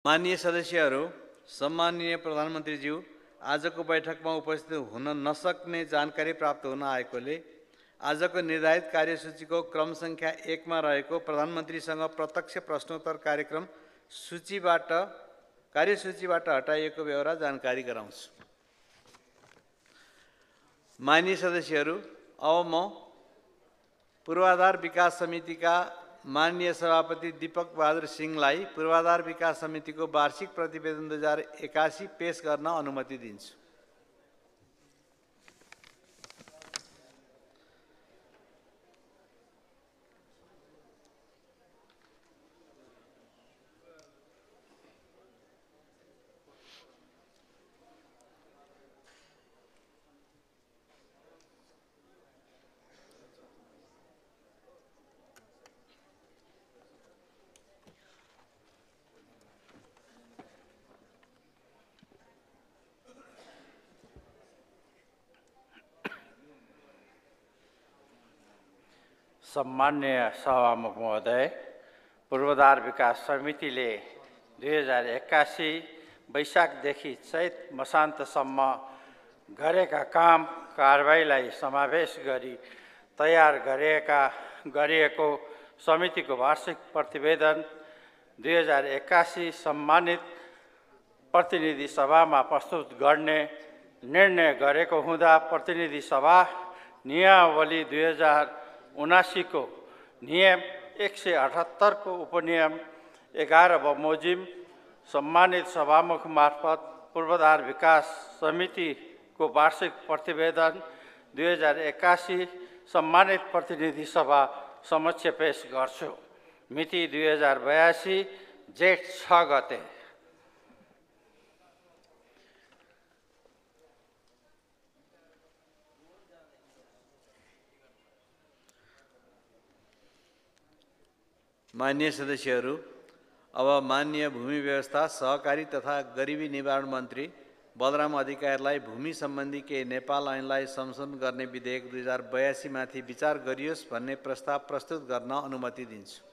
माननीय सदस्यहरू, सम्माननीय प्रधानमन्त्रीज्यू, आजको बैठकमा उपस्थित हुन नसक्ने जानकारी प्राप्त हुन आएकोले आजको निर्धारित कार्यसूचीको क्रम संख्या 1 मा रहेको प्रधानमन्त्रीसँग प्रत्यक्ष प्रश्नोत्तर कार्यसूचीबाट हटाइएको बेहोरा जानकारी गराउँछु। माननीय सदस्यहरू, अब म पूर्वाधार विकास समितिका माननीय सभापति दीपक बहादुर सिंहलाई पूर्वाधार विकास समितिको वार्षिक प्रतिवेदन 2081 पेश गर्न अनुमति दिन्छु। सम्माननीय सभामुख महोदय, पूर्वाधार विकास समितिले 2081 वैशाखदेखि चैत मसान्तसम्म गरेका काम कारबाहीलाई समावेश गरी तयार गरिएको समितिको वार्षिक प्रतिवेदन 2081 सम्मानित प्रतिनिधि सभामा प्रस्तुत गर्ने निर्णय गरेको हुँदा प्रतिनिधि सभा नियमावली 2079 को नियम 178 को उपनियम 11 बमोजिम सम्मानित सभामुख मार्फत पूर्वाधार विकास समितिको वार्षिक प्रतिवेदन 2081 सम्मानित प्रतिनिधि सभा समक्ष पेश गर्छु। मिति 2082 जेठ 6 गते। माननीय सदस्यहरू, अब माननीय भूमि व्यवस्था, सहकारी तथा गरिबी निवारण मन्त्री बलराम अधिकारीलाई भूमि सम्बन्धी केही नेपाल ऐनलाई संशोधन गर्ने विधेयक 2082 माथि विचार गरियोस् भन्ने प्रस्ताव प्रस्तुत गर्न अनुमति दिन्छु।